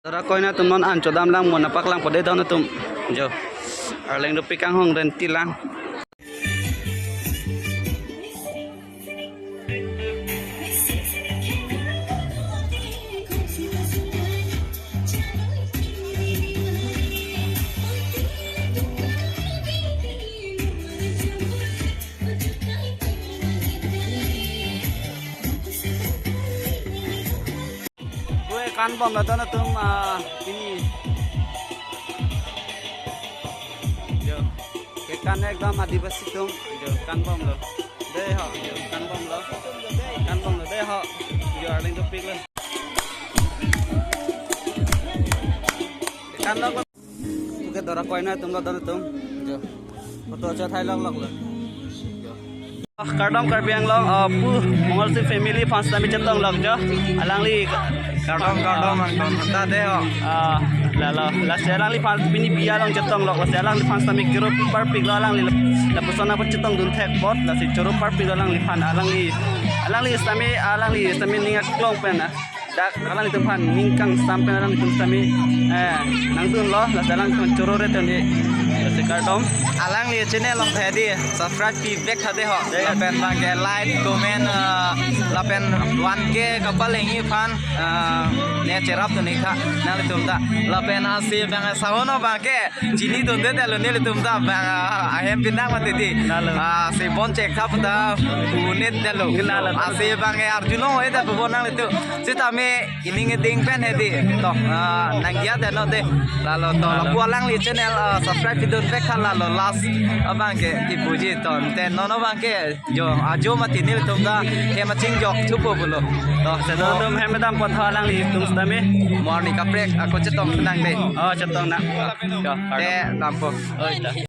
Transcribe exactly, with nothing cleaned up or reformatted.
Dora koina atum non an chodam lang mo, nangpaklang pade don atum. Jo. Arleng dopik kanghong renti lang. Oi, kan bom lo don atum, ah, ini. Jo. Kekan ekdom Adivasi atum. Jo, kan bom lo. Dei ho, jo, kan bom lo. Kan bom lo, dei ho. Jo, arleng dopik lo. Kan lo. Oke, dora koina atum lo don atum. Jo. Photo chot hai lok lok lo. Jo. Ah, kardom Karbi Anglong, ah, pu Mongalsing family aphan sitame chetong lok jo. Alangli kardom, kardom, ah, ang don ta dei ho. Ah, lalo, lasi alangliphan pini biya along chetong lok, lasi alangliphan sitame choro parpik lo alangli. Lapuson apot chetong dun thek apot, lasi choro parpik lo alangliphan, alangli, alangli sitame, alangli sitame ning aklong pen, ah. Dak alanglitum aphan ning kangsam pen alanglitum sitame, eh, nangdun lo, lasi alangtum choro re toni. Lasi kardom. Alangli channel along tha dei, subscribe pi vek tha dei ho. Dei. Lapen abangke like, comment, eh, lapen one K kapalengji aphan, eh, ne cherap toni tha nanglitum ta. Lapen lasi abang sahono abangke chini dunde detlo nelitum ta abang, ah, ahem pinang mati dei. Lalo. Ah, si bon chek thap ta punit detlo. Lalo. Ah, si abangke arjulong oi ta pu bon nanglitum. Sitame ining iding pen he dei. To, ah, nangya detlo dei. Lalo to, lalo, lapu alangli channel, ah, subscribe pidun vek tha lalo last abangke kipuji to. Te non abangke jo, ajo mati nelitum ta hem achingjok thupo pulo. To, se don atum hem dam apot tha alanglitum sitame. Morning kaprek ako chetong nang dei. Oh, chetong nang. Jo, te kardom. Dampo. Oi, ta.